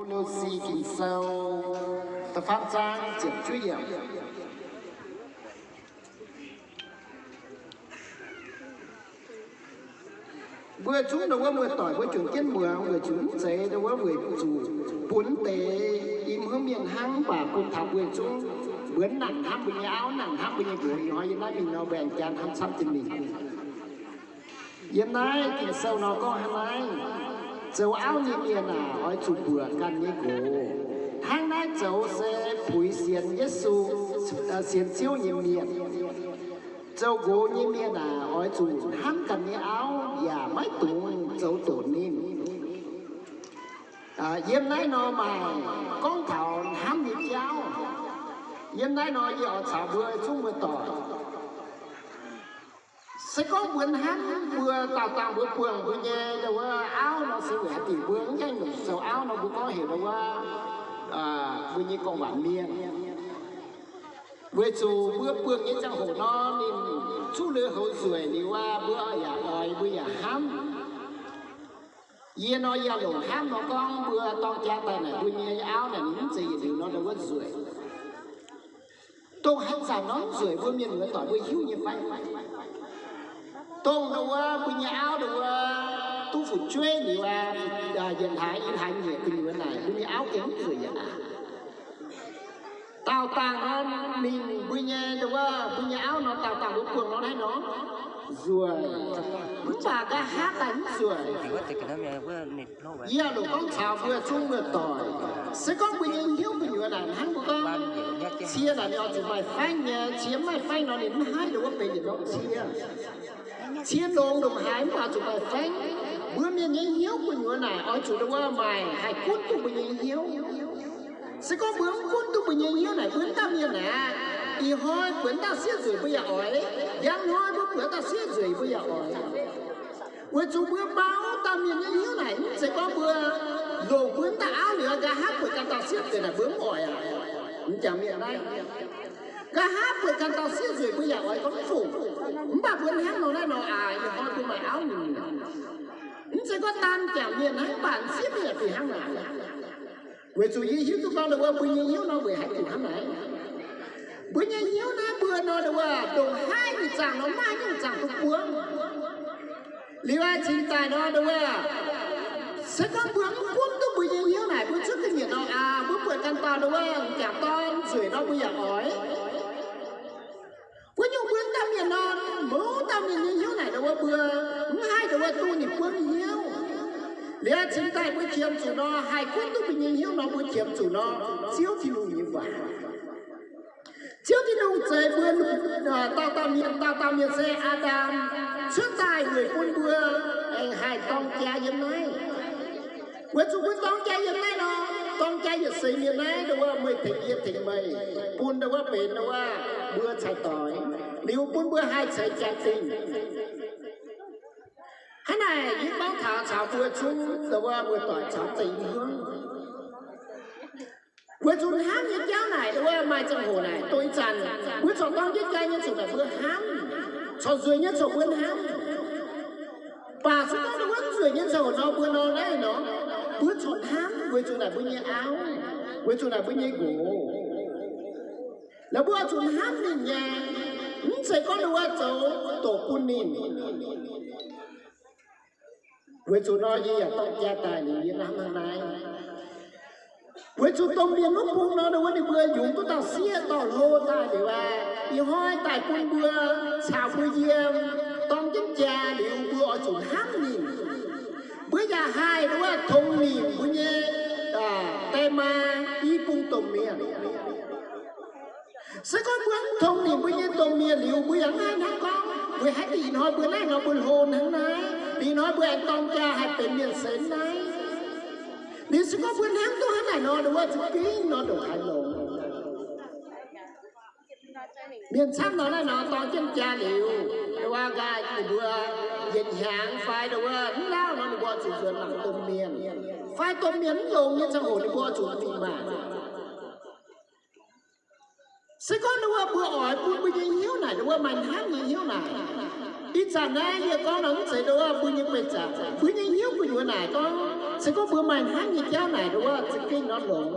Ko^lose Ging-Sou da'faam zaang ziepc juov yiemc. Mbuo zungv ndau wuov muoz-doic mbuo juangc jienv muangx weic zuqc mv zeiz ndau wuov weic zuqc bun deix i hmuangv mienh hnangv, mv baac bun taux mbuo zungv mbuo nangc hnamv mbuo nyei auv, nangc hnamv mbuo nyei nqox. Ih hnoi yiem naaiv mingh nor mbaengx jaax hnamv camv jiex mingh. Yiem naaiv Ging-Sou nor gorngv hnangv naaiv, zoux auv nyei mienh aah, oix zuqc mbuoqc ganh nyei nqox. Hnangv naaiv zoux se puix sienx Yesu, sienx Ziouv nyei mienh. Zoux nqox nyei mienh aah, oix zuqc hnamv ganh nyei auv yaac maiv dungx zoux doqc ninh. Yiem naaiv nor maaih gorngv taux hnamv nyei jauv. Yiem naaiv nor yie oix caux mbuo zungv muoz-doic, se gorngv mbuo hnamv mbuo dauh dauh mbuo buangh mbuo nyei ndau wuov auv nor, se weic haaix diuc mbuo mv gaengh longc zoux auv nor, mbuo gorngv heuc ndau wuov mbuo nyei gorngv-waanc mienh. Weic zuqc mbuo buangh nyei ziangh hoc nor, ninh zuqv lui-houx nzueic liuz aqv, mbuo yaac oix, mbuo yaac hnamv. Yie nor yie longc hnamv nor gorngv mbuo dorng jaa daaih naaic mbuo nyei auv naaic ninh mv zeiz yietc liuz nor ndau wuov nzueic. Dongh haaix zanc nor mv nzueic mbuo mienh muoz-doic mbuo hiuv nyei fai? Dongh ndau wuov mbuo nyei auv ndau wuov duqv fu'jueiv liuz aqv, yietc hlaax i hlaax nyieqc gu'nyuoz naaic mbuo nyei auv gengh mv nzueic yaac aqv. Daauh dangh nor mingh mbuo nyei ndau wuov mbuo nyei auv nor daauh dangh mbuo buangh nor naaiv nor nzueic. Mv baac nqa'haav daaih mv nzueic. Yie longc gorngv caux mbuo zungv muoz-doic, se gorngv mbuo nyei hnyouv gu'nyuoz naaic hnangv mbuo gorngv cie naaic ninh oix zuqc maaih faengv nyei, cie mv maaih faengv nor ninh mv haih ndau wuov benx yietc norm cie. Cie longx ndongc haaix mv baac zuqc maaih faengv. Mbuo mienh nyei hnyouv gu'nyuoz naaic oix zuqc ndau wuov maaih haih gunv duqv mbuo nyei hnyouv. Se gorngv mbuo mv gunv duqv mbuo nyei hnyouv naaic mbuo dauh mienh aqv, ih hnoi buatc dauh sieqv nzueic mbuo yaac oix, njang hnoi mbuo buatc dauh sieqv nzueic mbuo yaac oix. Weic zuqc mbuo bau dauh mienh nyei hnyouv naaic mv zeiz gorngv mbuo longc mbuo dauh auv liuz nqa'haav buatc ganh dauh sieqv nzueic naaic mbuo mv oix aqv. M'jangc mienh naaiv, nqa'haav buatc ganh dauh sieqv nzueic mbuo yaac oix gorngv fungc. Mv baac mbuo hnangv nor naaiv nor aac, ih hnoi mbuo maaih auv nyungc. Mv zeiz gorngv daan m'jangc mienh hnangv, mv baac m'sieqv mienh yaac fih hnangv naaic. Weic zuqc yie hiuv duqv gorngv ndau wuov mbuo nyei hnyouv nor weic haaix diuc hnangv naaic. Mbuo nyei hnyouv naaiv mbuo nor ndau wuov ndongc haaix nyungc zaangc nor maaih nyungc zaangc duqv buangv. Liuz aqv, cingx daaih nor ndau wuov, se gorngv mbuo mv gunv duqv mbuo nyei hnyouv naaic mbuo cuotv ga'nyiec nor aac, mbuo buatc ganh dauh ndau wuov m'jangc dorn nzueic nor mbuo yaac oix. Wuov nyungc mbuo dauh mienh nor, mouz dauh mienh nyei hnyouv naaic ndau wuov mbuo mv haih ndau wuov duqv ninh buangv nyei hnyouv. Liuz cingx daaih mbuo qiemx zuqc nor haih gunv duqv mbuo nyei hnyouv nor mbuo qiemx zuqc nor Ziouv Tin-Hungh nyei waac. Ziouv Tin-Hungh zeix mbuo dauh dauh mienh, dauh dauh mienh se Aa^ndam cuotv daaih weic bun mbuo aengx haih dorng jaa yiem naaiv. Weic zuqc mbuo dorng jaa yiem naaiv nor, dorng jaa yietc seix mienh naaiv ndau wuov meih tengx yie tengx meih, bun ndau wuov benx ndau wuov mbuo caux doix, liuz bun mbuo haih ceix jaa-dingh. Hnangv naaic yie gorngv taux caux mbuo zungv ndau wuov muoz-doic caux zeix hmuangv. Weic zuqc hnamv nyei jauv naaic ndau wuov maaih ziangh hoc naaic dongh ih zanc mbuo corc dorng jienv jaa nyei zuqc naaic mbuo hnamv, corc nzueic nyei corc mbuo hnamv. Baac se gorngv ndau wuov nzueic nyei ziangh hoc nor mbuo nor naaiv nor, mbuo corc hnamv weic zuqc naaic mbuo nyei auv, weic zuqc naaic mbuo nyei nqox. Laaix mbuo oix zuqc hnamv ninh nyei, mv zeiz gorngv ndau wuov zoux doqc bun ninh. Weic zuqc nor yie yaac dorng jaa daaih liuz yie hnamv hnangv naaiv. Weic zuqc domh mienh wuov bung nor, ndau wuov ninh mbuo yungz duqv dauh sieqv dorh hlo daaih liuz aqv, ih hnoi daaih bun mbuo caux mbuo yiem dorng jienv jaa liuz, mbuo oix zuqc hnamv ninh. Mbuo yaac haih ndau wuov tongx nimc mbuo nyei die maa i bung domh mienh. Se gorngv mbuo mv tongx nimc mbuo nyei domh mienh liuz, mbuo yaac mv haih hnangv gorngv weic haaix diuc ih hnoi mbuo naaiv nor mbuo hlo hnangv naaiv, ih hnoi mbuo aengx dorng jaa haih benx mienh seix naaiv. Liuz se gorngv mbuo hnamv duqv hnangv naaic nor, ndau wuov za'gengh nor ndongc haaix longx. Mienh camv nor naaiv nor dorng jienv jaa liuz, ndau wuov nqaai ninh mbuo yietc hnyangx fai ndau wuov mv lauh nor ninh mbuo zuqc nzuonx mangc domh mienh, fai domh mienh mv longx nyei ziangh hoc ninh mbuo zuqc mingh mangc. Se gorngv ndau wuov mbuo oix bun mbuo nyei hnyouv naaic ndau wuov maaih hnamv nyei hnyouv naaic, ih zanc naaiv yie gorngv nor mv zeiz ndau wuov mbuo nyei beih zanc, mbuo nyei hnyouv gu'nyuoz naaic gorngv Se gorngv mbuo maaih hnamv nyei jauv naaic, nduov wuov za'gengh nor longx.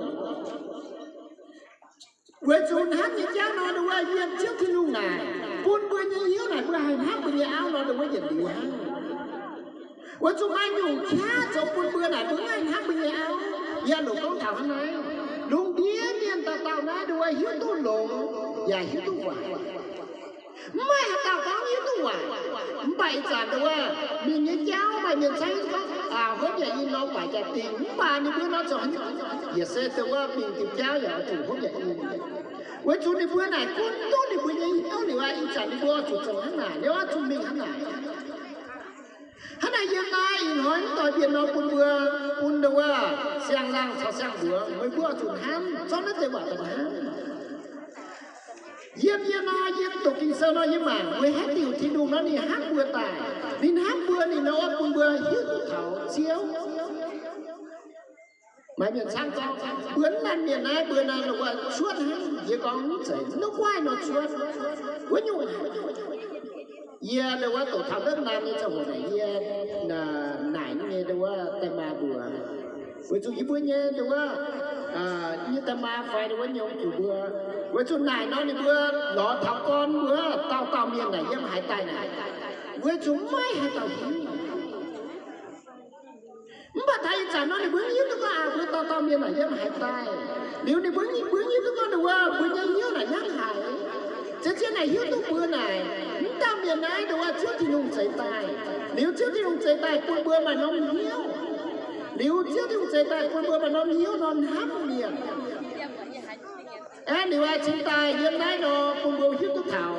Weic zuqc hnamv nyei jauv nor, nduov wuov yiem Ziouv Tin-Hungh naaic bun mbuo nyei hnyouv naaic, mbuo haih hnamv mbuo nyei auv nor, nduov wuov yietc liuz hnangv. Weic zuqc maaih nyungc qaqv zoux bun mbuo naaic mbuo maiv haih hnamv mbuo nyei auv. Yie longc gorngv taux hnangv naaiv, lungh ndiev mienh dauh dauh naaiv, nduov wuov hiuv duqv longx yaac hiuv duqv waaic. Mv maaih haaix dauh gorngv hiuv duqv waaic. Mv baac ih zanc nduov wuov mingh nyei jauv maaih mienh caangv gorngv, hopv yaac in nor, baac jaa-dingh, mv baac ninh mbuo nor zoux haaix nyungc, yietc se nduov wuov mingh diuh jauv yaac oix zuqc hopv yaac in. Weic zuqc ninh mbuo naaic gunv duqv ninh mbuo nyei hnyouv liuz aqv. Ih zanc ninh mbuo oix zuqc zoux hnangv naaic, ninh oix zuqc mingh hnangv naaic. Hnangv naaic yiem naaiv ih hnoi mv doix mienh nor bun mbuo, bun nduov wuov siang-laangh caux siang-mbuox, meih mbuo oix zuqc hnamv, zorqv naaiv deix waac daaih hnamv. Yiem yie nor, yiem doqc Ging-Sou nor yie mangc, weic haaix diuc Tin-Hungh nor ninh hnamv mbuo daaih? Ninh hnamv mbuo, ninh nor oix bun mbuo hiuv duqv taux Ziouv. Maaih mienh caangv gorngv, mbuo naaiv laanh mienh naaiv mbuo naaiv nor cuotv hnangv. Yie gorngv mv zeiz, mv duqv guaih nor cuotv. Wuov nyungc, yie nduov wuov doqc taux ndopv naamh nyei ziangh hoc naaic, yie naaic nyei nduov wuov da'maa mbuox, weic zuqc yie mbuo nyei nduov wuov, nyei da'maa fai nduov wuov nyei ong-zuqc mbuo, weic zuqc naaic nor ninh mbuo lorz taux gorn mbuo dauh dauh mienh naaic yiem haaix daaih naaic, weic zuqc maiv haaix dauh hiuv. Mv baac taux ih zanc nor ninh mbuo hiuv duqv gorngv aqc mbuo dauh dauh mienh naaic yiem haaix daaih. Liuz ninh mbuo, mbuo hiuv duqv gorngv nduov wuov mbuo nyei hnyouv naaic hnangv haaix. Ziex ziex naaic hiuv duqv mbuo naaic, mv dauh mienh naaiv nduov wuov Ziouv Tin-Hungh zeix daaih. Liuz Ziouv Tin-Hungh zeix daaih bun mbuo maaih norm hnyouv. Liuz Ziouv Tin-Hungh zeix daaih bun mbuo maaih norm hnyouv nor hnamv mienh. Aeqv, liuz aqv, cingx daaih yiem naaiv nor bun mbuo hiuv duqv taux,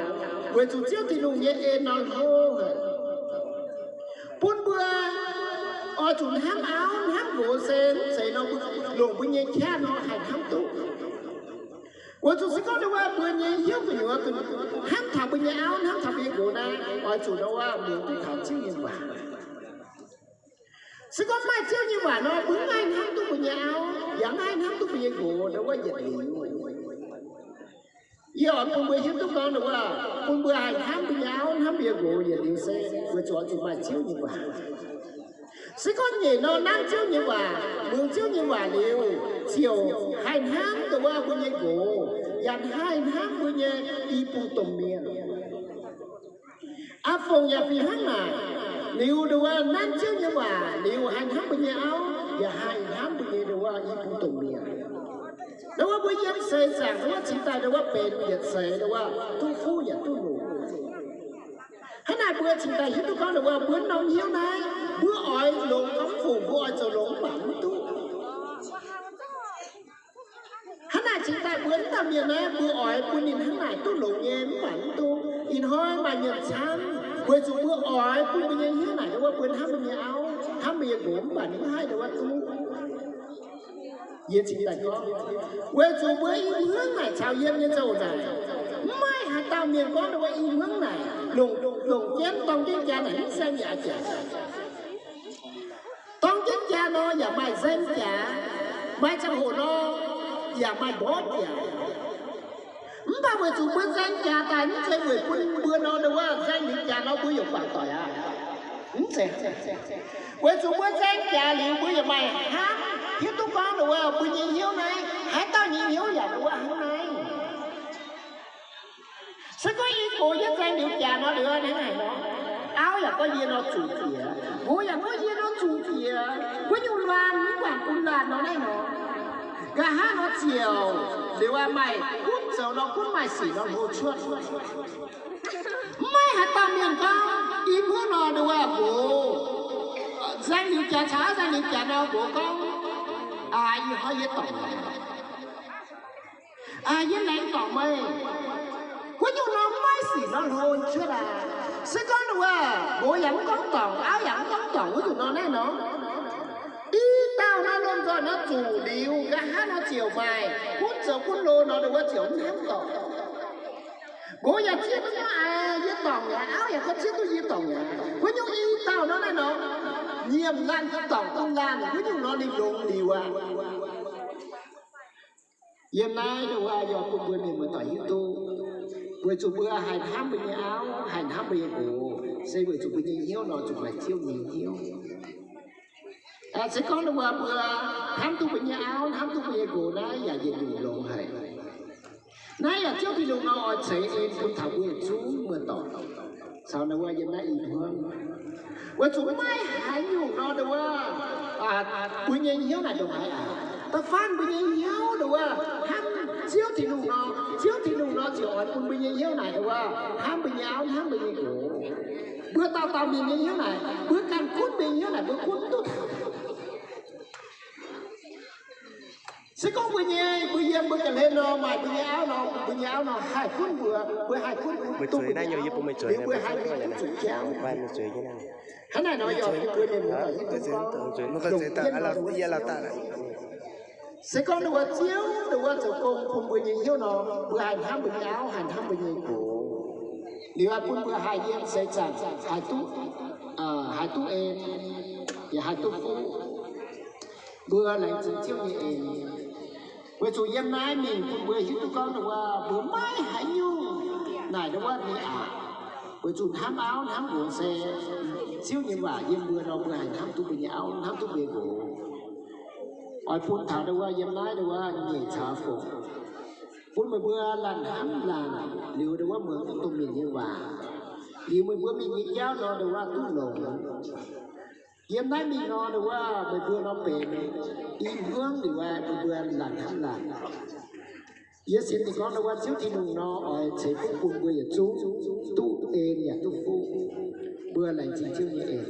weic zuqc Ziouv Tin-Hungh nyei en nor hlo haic, bun mbuo oix zuqc hnamv auv hnamv nqox se mv zeiz nor, longc mbuo nyei qaqv nor haih hnamv duqv. Weic zuqc se gorngv nduov wuov mbuo nyei hnyouv gu'nyuoz hnamv taux mbuo nyei auv, hnamv taux mbuo nyei nqox naaiv, oix zuqc nduov wuov muangx duqv taux Ziouv nyei waac. Se gorngv maaih Ziouv nyei waac nor, mbuo maiv haih hnamv duqv mbuo nyei auv, yaac maiv haih hnamv duqv mbuo nyei nqox, nduov wuov yietc liuz. Yie oix bun mbuo hiuv duqv gorngv nduov wuov, bun mbuo haih hnamv mbuo nyei auv, hnamv mbuo nyei nqox yietc liuz se weic zuqc oix zuqc maaih Ziouv nyei waac. Se gorngv nyeic nor nanv Ziouv nyei waac, muangx Ziouv nyei waac liuz, ziouc haih hnamv nduov wuov mbuo nyei nqox, yaac haih hnamv mbuo nyei i bung domh mienh. Aa fongc yaac fih hnangv naaic. Liuz nduov wuov nanv Ziouv nyei waac liuz haih hnamv mbuo nyei auv, yaac haih hnamv mbuo nyei nduov wuov i bung domh mienh. Nduov wuov mbuo yiem seix zaangc nduov wuov cingx daaih nduov wuov benx yietc seix nduov wuov duqv fuqv yaac duqv longx. Hnangv naaic mbuo cingx daaih hiuv duqv gorngv nduov wuov mbuo norm hnyouv naaiv, mbuo oix longx gorngv fungc, mbuo oix zoux longx mv baac mv duqv. Hnangv naaic cingx daaih mbuo mv dauh mienh naaiv, mbuo oix bun ninh hnangv naaic duqv longx nyei mv baac mv duqv. Ih hnoi maaih mienh camv, weic zuqc mbuo oix bun mbuo nyei hnyouv naaic nduov wuov mbuo hnamv mbuo nyei auv, hnamv mbuo nyei nqox mv baac ninh mv haih nduov wuov duqv. Yie cingx daaih gorngv, weic zuqc mbuo i hmuangv naaic caux yiem nyei ziangh hoc naaic, mv maaih haaix dauh mienh gorngv nduov wuov i hmuangv naaic longc, longc jienv dorng jienv jaa naaic mv saeng yaac jaax. Dorng jienv jaa nor yaac maaih nzaeng jaax, maaih ziangh hoc nor yaac maaih mborqv jaax. Mv baac weic zuqc mbuo nzaeng jaax daaih mv zeiz weic bun mbuo nor nduov wuov nzaeng liuz jaax nor mbuo yaac bangc doic aqv. Mv zeiz. Weic zuqc mbuo nzaeng jaax liuz mbuo yaac maaih hnamv, hiuv duqv gorngv nduov wuov mbuo nyei hnyouv naaiv, haaix dauh nyei hnyouv yaac nduov wuov hnangv naaiv. Se gorngv i gox yie nzaeng liuz jaax nor, liuz hnangv naaic nor, auv yaac gorngv yie nor zuqc jiex, nqox yaac gorngv yie nor zuqc jiex. Wuov nyungc laanh mv baac bun laanh nor naaiv nor, nqa'haav nor ziouc liuz aqv, maaih gunv zoux nor gunv maaih sic nor hlo cuotv. Mv maaih haaix dauh mienh gorngv i hmuangv nor nduov wuov nqox nzaeng liuz jaax caux auv nzaeng liuz jaax nor nqox gorngv, aa, ih hnoi yie dorngc, aa, yie laengz dorngc meih. Wuov nyungc nor mv maaih sic nor hlo cuotv aqv. Se gorngv nduov wuov nqox yaac mv gorngv dorngc, auv yaac mv gorngv dorngc wuov nyungc nor naaiv nor, i dauh nor lomh nzoih nor zuqc liuz nqa'haav nor ziouc maaih gunv zoux gunv hlo nor nduov wuov ziouc mv hnamv dorngc. Nqox yaac zieqv duqv gorngv, aa, yie dorngc aqv. Auv yaac gorngv zieqv duqv yie dorngc aqv. Wuov nyungc i dauh nor naaiv nor, nyiemc laanh dorngc duqv laanh, wuov nyungc nor ninh longx liuz aqv. Yiem naaiv nduov wuov yaac bun mbuo mienh muoz-doic hiuv duqv, weic zuqc mbuo haih hnamv mbuo nyei auv, haih hnamv mbuo nyei nqox, se weic zuqc mbuo nyei hnyouv nor zuqc maaih Ziouv nyei hnyouv. Se gorngv ninh mbuo, mbuo hnamv duqv mbuo nyei auv, hnamv duqv mbuo nyei nqox, naaiv yaac yietc nyungc longx haic. Naaiv yaac Ziouv Tin-Hungh nor oix ceix en bun taux mbuo yietc zungv muoz-doic. Caux ninh mbuo yiem naaiv i hmuangv, weic zuqc maiv haaix nyungc nor ninh mbuo, mbuo nyei hnyouv naaic ndongc haaix aqv. Da'faanh mbuo nyei hnyouv ninh mbuo hnamv Ziouv Tin-Hungh nor, Ziouv Tin-Hungh nor ziouc oix bun mbuo nyei hnyouv naaic ninh mbuo hnamv mbuo nyei auv, hnamv mbuo nyei nqox. Mbuo dauh dauh mienh nyei hnyouv naaic, mbuo ganh gunv mbuo nyei hnyouv naaic mbuo gunv duqv taux. Se gorngv mbuo nyei, mbuo yiem mbuo ga'hlen nor maaih mbuo nyei auv nor, mbuo nyei auv nor haih gunv mbuo, mbuo haih gunv duqv mbuo nyei auv, liuz mbuo haih gunv zuqc jauv. Hnangv naaic nor yaac mbuo mienh muoz-doic hiuv duqv gorngv, se gorngv ninh mbuo Ziouv ninh mbuo zoux gong bun mbuo nyei hnyouv nor, mbuo haih hnamv mbuo nyei auv, haih hnamv mbuo nyei nqox. Liuz bun mbuo haih yiem seix zaangc haih duqv, haih duqv en, yaac haih duqv fuqv. Mbuo laengz zingh Ziouv nyei en, weic zuqc yiem naaiv mingh bun mbuo hiuv duqv gorngv ninh mbuo, mbuo maiv haaix nyungc naaic ninh mbuo nyei aqc. Weic zuqc hnamv auv hnamv nqox se Ziouv nyei waac yiem mbuo nor, mbuo haih hnamv duqv mbuo nyei auv, hnamv duqv mbuo nyei nqox. Oix bun taux ninh mbuo yiem naaiv ninh mbuo nyeic caux fongc, bun meih mbuo laanh hnamv laanh, liuz ninh mbuo muangx duqv domh mienh nyei waac, liuz meih mbuo mingh nyei jauv nor ninh mbuo duqv longx. Yiem naaiv mingh nor ninh mbuo, meih mbuo nor benx i hmuangv liuz meih mbuo laanh hnamv laanh. Yie sienx ninh gorngv ninh mbuo Ziouv Tin-Hungh nor oix ceix fuqv bun mbuo yietc zungv duqv en yaac duqv fuqv. Mbuo laengz zingh Ziouv nyei en.